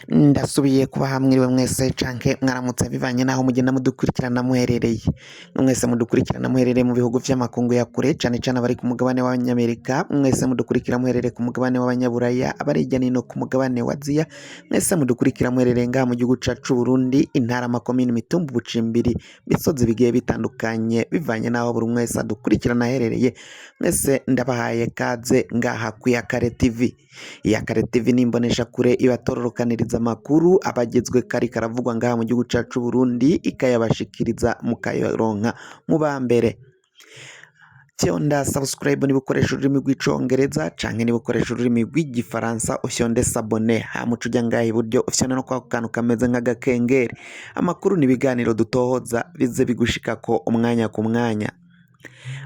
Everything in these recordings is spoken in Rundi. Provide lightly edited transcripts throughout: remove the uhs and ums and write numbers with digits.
Ndasubiye kubaha mwiriwe mwese canke mwaramutse bivanye n'aho mugenda mudukurikirana muherereye. Mwese mudukurikirana muherereye mu bihugu vy'amakungu ya kure cane cane abari ku mugabane w'Abanyamerika, mwese mudukurikira muherereye ku mugabane w'Abanyaburaya, abari hirya no hino ku mugabane wa Aziya, mwese mudukurikira muherereye ngaha mu gihugu cacu c'Uburundi, intara, amakomine, imitumba, ubucimbiri, imisozi bigiye bitandukanye bivanye n'aho buri umwe wese adukurikirana aherereye, mwese ndabahaye kaze ngaha kw'Iyakare TV. Iyakare TV ni imboneshakure ibatororokaniriza amakuru aba agezweko ariko aravugwa ngaha mu gihugu cacu c'Uburundi, ikayabashikiriza mukayaronka mu ba mbere. Fyonda subscribe niba ukoresha ururimi rw'icongereza canke niba ukoresha ururimi rw'igifaransa ufyonde s'abonner, hama uce uja ngaha iburyo ufyonde no kwako kantu kameze nk'agakengeri. Amakuru n'ibiganiro dutohoza bize bigushikako umwanya ku mwanya.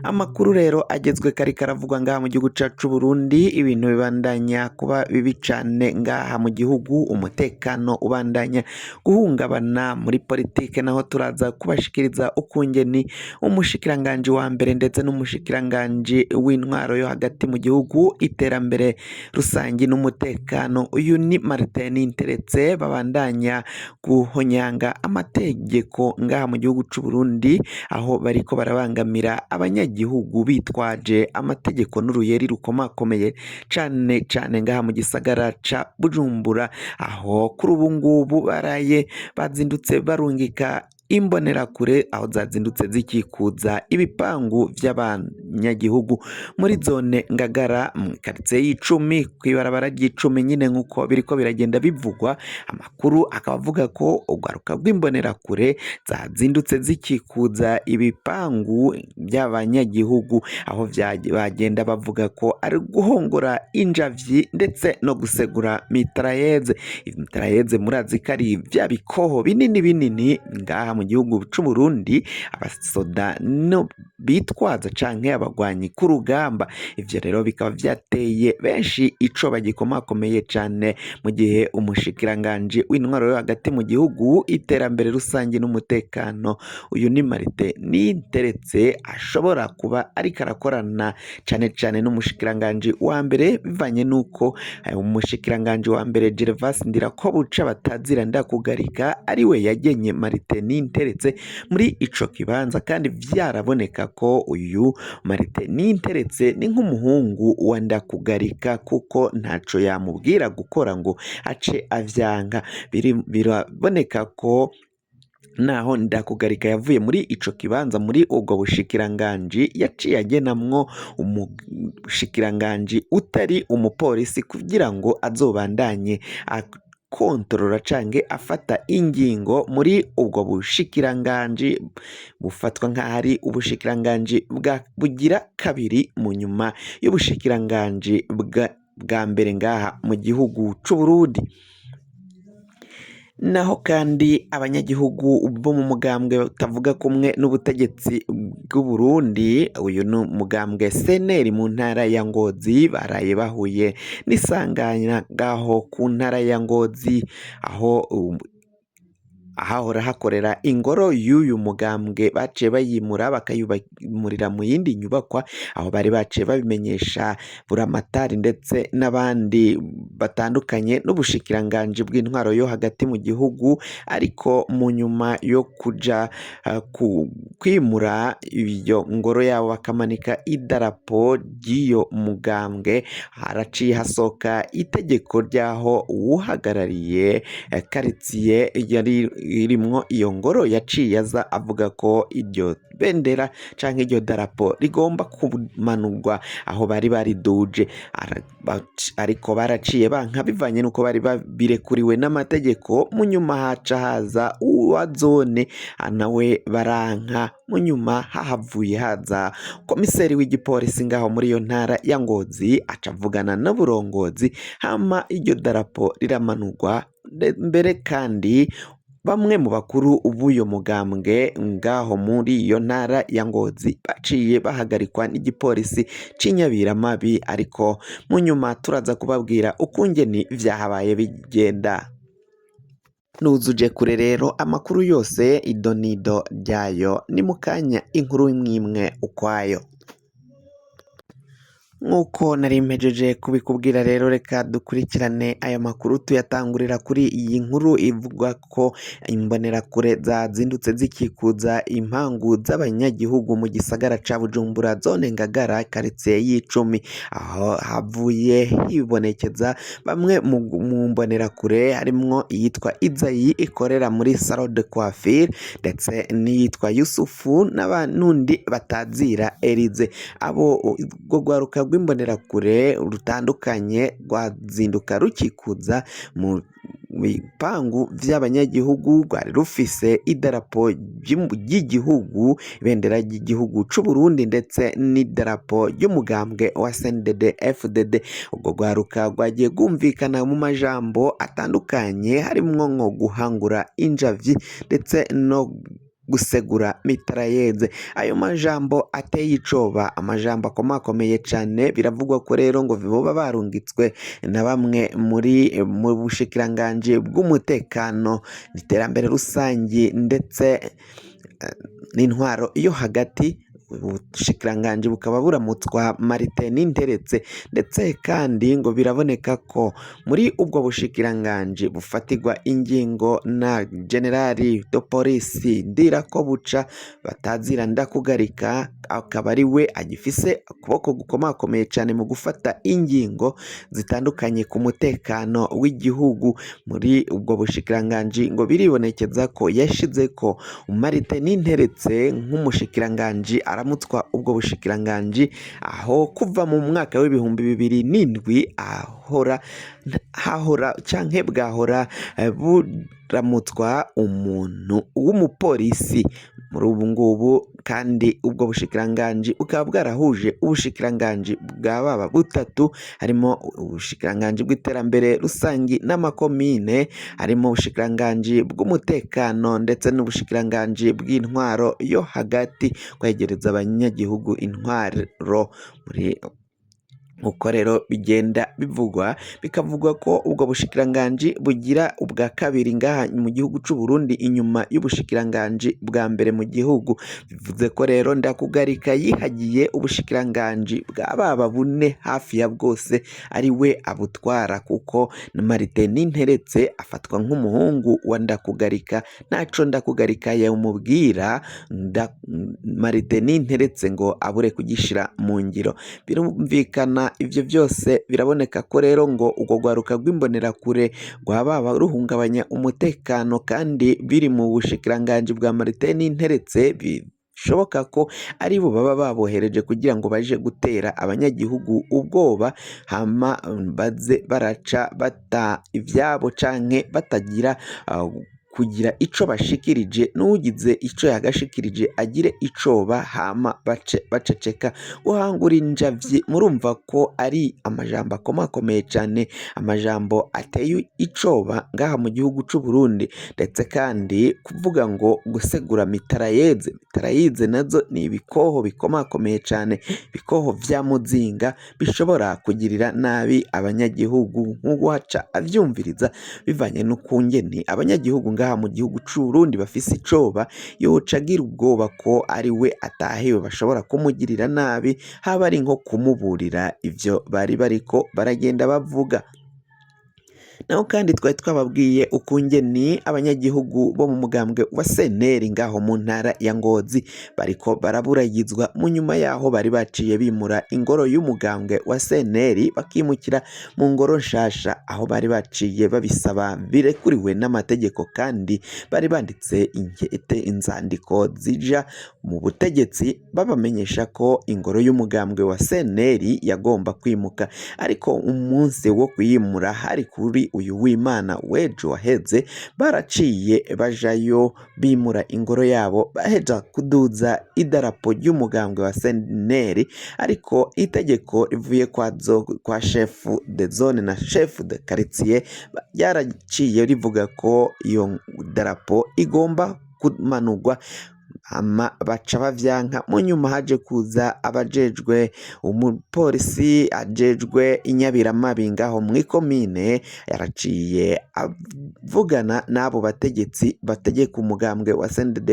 Amakuru rero agezweko ariko aravugwa ngaha mu gihugu cacu c'Uburundi, ibintu bibandanya kuba bibi cane ngaha mu gihugu, umutekano ubandanya guhungabana muri politike naho turaza kubashikiriza ukungene umushikiranganji wa mbere ndetse n'umushikiranganji w'intwaro yo hagati mu gihugu, iterambere rusangi n'umutekano, uyu ni Martin Ninteretse, babandanya guhonyanga amategeko ngaha mu gihugu c'Uburundi, aho bariko barabangamira abanyagihugu bitwaje amategeko n'uruyeri rukomakomeye cane cane ngaha mu gisagara ca Bujumbura, aho kuri ubu ngubu baraye bazindutse barungika imbonerakure aho zazindutse zikikuza ibipangu vy'abanyagihugu muri zone Ngagara mu karitsiye y'icumi kw'ibarabara ry'icumi nyine nk'uko biriko biragenda bivugwa. Amakuru akaba avuga ko urwaruka rw'imbonerakure zazindutse zikikuza ibipangu by'abanyagihugu aho bagenda bavuga ko ari guhongora injavyi ndetse no gusegura mitrayeze. Mitrayeze murazi ko ari vya bikoho binini binini ngaha mu gihugu c'Uburundi abasoda no bitwaza canke abagwanyi ku rugamba. Ivyo rero bikaba vyateye benshi ico bagikomakomeye cane mu gihe umushikiranganji w'intwaro yo hagati mu gihugu, iterambere rusangi n'umutekano, uyu ni Martin Ninteretse ashobora kuba ariko arakorana cane cane n'umushikiranganji wa mbere bivanye n'uko umushikiranganji wa mbere Gervas Ndirakobuca batazira ndakugarika ariwe yagenye Martin Ninteretse muri ico kibanza, kandi vyaraboneka ko uyu Martin Ninteretse ni nk'umuhungu wa Ndakugarika kuko ntaco yamubwira gukora ngo ace avyanka. Biraboneka ko naho Ndakugarika yavuye muri ico kibanza muri ubwo bushikiranganji yaciye agenamwo umushikiranganji utari umupolisi kugira ngo azobandanye akontorora canke afata ingingo muri ubwo bushikiranganji bufatwa nk'aho ari ubushikiranganji bugira kabiri mu nyuma y'ubushikiranganji bwa mbere ngaha mu gihugu c'Uburundi. Naho kandi abanyagihugu bo mu mugambwe batavuga kumwe n'ubutegetsi bw'Uburundi, uyu ni umugambwe CNL mu ntara ya Ngozi, baraye bahuye n'isanganya ngaho ku ntara ya Ngozi, aho ahahora hakorera ingoro y'uyu mugambwe baciye bayimura bakayubamurira mu yindi nyubakwa, aho bari baciye babimenyesha buramatari ndetse n'abandi batandukanye n'ubushikiranganji bw'intwaro yo hagati mu gihugu, ariko mu nyuma yo kuja kwimura iyo ngoro yabo bakamanika idarapo ry'iyo mugambwe, haraciye hasohoka itegeko ry'aho uwuhagarariye karitsiye yari irimwo iyo ngoro yaciye aza avuga ko iryo bendera canke iryo darapo rigomba kumanurwa aho bari bariduje, ariko baraciye banka bivanye n'uko bari babirekuriwe n'amategeko. Mu nyuma haca haza uwa zone nawe baranka, mu nyuma hahavuye haza komiseri w'igipolisi ngaho muri iyo ntara ya Ngozi aca avugana n'uburongozi, hama iryo darapo riramanurwa. Mbere kandi bamwe mu bakuru b'uyo mugambwe ngaho muri iyo ntara ya Ngozi baciye bahagarikwa n'igipolisi c'Inyabiramabi, ariko mu nyuma turaza kubabwira ukungene vyahabaye bigenda. Nuzuje kure rero amakuru yose idonido ryayo ni mukanya, inkuru imwe ukwayo. Nk'uko nari mpejeje kubikubwira rero, reka dukurikirane aya makuru tuyatangurira kuri iyi nkuru ivuga ko imbonerakure zazindutse zikikuza impangu z'abanyagihugu mu gisagara ca Bujumbura, zone Ngagara, karitiye y'icumi, aho havuye hibonekeza bamwe mu mbonerakure harimwo iyitwa Izayi ikorera muri salon de coiffure, ndetse n'iyitwa Yusufu n'undi batazira Erize. Abo urwo rwaruka rw'imbonerakure rutandukanye rwazinduka rukikuza mu bipangu vy'abanyagihugu, rwari rufise idarapo ry'igihugu, ibendera ry'igihugu c'Uburundi, ndetse n'idarapo ry'umugambwe wa CNDD FDD. Urwo rwaruka rwagiye rwumvikana mu majambo atandukanye, harimwo nko guhangura injavyi ndetse no gusegura mitarayeze. Ayo majambo ateye icoba, amajambo akomakomeye cane. Biravugwa ko rero ngo boba barungitswe na bamwe muri mu bushikiranganji bw'umutekano, iterambere rusangi, ndetse n'intwaro yo hagati. Ubushikiranganji bukaba buramutswa Martin Ninteretse, ndetse kandi ngo biraboneka ko muri ubwo bushikiranganji bufatirwa ingingo na Generali de Police Ndirakobuca batazira Ndakugarika, akaba ari we agifise ukuboko gukomakomeye cane mu gufata ingingo zitandukanye ku mutekano w'igihugu. Muri ubwo bushikiranganji ngo biribonekeza ko yashizeko Martin Ninteretse nk'umushikiranganji aramutswa ubwo bushikiranganji, aho kuva mu mwaka w'2007 ahora hahora canke bwahora buramutswa umuntu w'umupolisi. Muri ubu ngubu kandi ubwo bushikiranganji bukaba bwarahuje ubushikiranganji bwa baba butatu, harimo ubushikiranganji bw'iterambere rusangi n'amakomine, harimo ubushikiranganji bw'umutekano, ndetse n'ubushikiranganji bw'intwaro yo hagati, kwegereza abanyagihugu intwaro. Muri uko rero bigenda bivugwa, bikavugwa ko ubwo bushikiranganji bugira ubwa kabiri ngaha mu gihugu c'u Burundi inyuma y'ubushikiranganji bwa mbere mu gihugu. Bivuze ko rero Ndakugarika yihagiye ubushikiranganji bwa baba bune hafi ya bwose, ari we abutwara, kuko Martin Ninteretse afatwa nk'umuhungu wa Ndakugarika. Ntaco Ndakugarika yamubwira Martin Ninteretse ngo abure kugishira mu ngiro. Birumvikana ivyo vyose biraboneka ko rero ngo urwo rwaruka rw'imbonerakure rwababa ruhungabanya umutekano, kandi biri mu bushikiranganji bwa Martin Ninteretse, bishoboka ko ari bo baba babohereje kugira ngo baje gutera abanyagihugu ubwoba, hama baze baraca bata ivyabo canke batagira kugira ico bashikirije, n'ugize ico yagashikirije agire icoba, hama bace baceceka. Guhangura injavyi, murumva ko ari amajambo akomakomeye cane, amajambo ateye icoba ngaha mu gihugu c'u Burundi. Ndetse kandi kuvuga ngo gusegura mitarayeze, mitarayize nazo ni ibikoho bikomakomeye cane, ibikoho vya muzinga bishobora kugirira nabi abanyagihugu, nk'uwaca avyumviriza bivanye n'ukungene abanyagihugu ngaha mu gihugu c'u Burundi bafise icoba, yoca agira ubwoba ko ari we atahiwe bashobora kumugirira nabi, haba ari nko kumuburira ivyo bari bariko baragenda bavuga. Naho kandi twari twababwiye ukungeni abanyagihugu bo mu mugambwe wa CNL ngaho mu ntara ya Ngozi bariko baraburagizwa mu nyuma yaho bari baciye bimura ingoro y'umugambwe wa CNL bakimukira mu ngoro nshasha, aho bari baciye babisaba birekuriwe n'amategeko, kandi bari banditse inkete inzandiko zija mu butegetsi babamenyesha ko ingoro y'umugambwe wa CNL yagomba kwimuka. Ariko umunsi wo kuyimura hari kuri uyu w'Imana w'ejo waheze, baraciye bajayo bimura ingoro yabo, baheza kuduza idarapo ry'umugambwe wa CNL, ariko itegeko rivuye kwa chef de zone na chef de quartier ryaraciye rivuga ko iyo darapo igomba kumanurwa, hama baca bavyanka. Mu nyuma haje kuza abajejwe umupolisi ajejwe inyabiramabi ngaho mw'ikomine, yaraciye avugana n'abo bategetsi bategeka umugambwe wa CNDD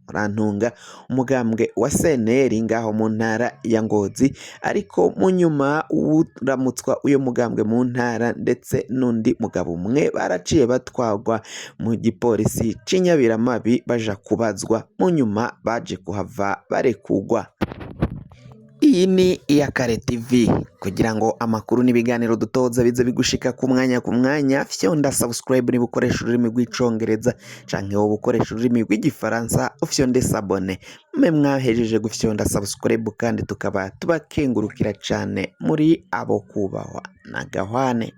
Murantunga umugambwe wa CNL ngaho mu ntara ya Ngozi, ariko mu nyuma uramutswa uyo mugambwe mu ntara ndetse n'undi mugabo umwe baraciye batwagwa mu gipolisi c'Inyabiramabi baja kubazwa, mu nyuma baje kuhava barekugwa. Iyi ni Iyakare TV, kugira ngo amakuru n'ibiganiro dutoza bize bigushika ku mwanya ku mwanya, fyonda subscribe niba ukoresha ururimi rw'Icongereza, canke wowe ukoresha ururimi rw'Igifaransa ufyonde s'abonner. Mwe mwahejeje gufyonda subscribe kandi tukaba tubakengurukira cane, muri abo kubahwa na gahwane.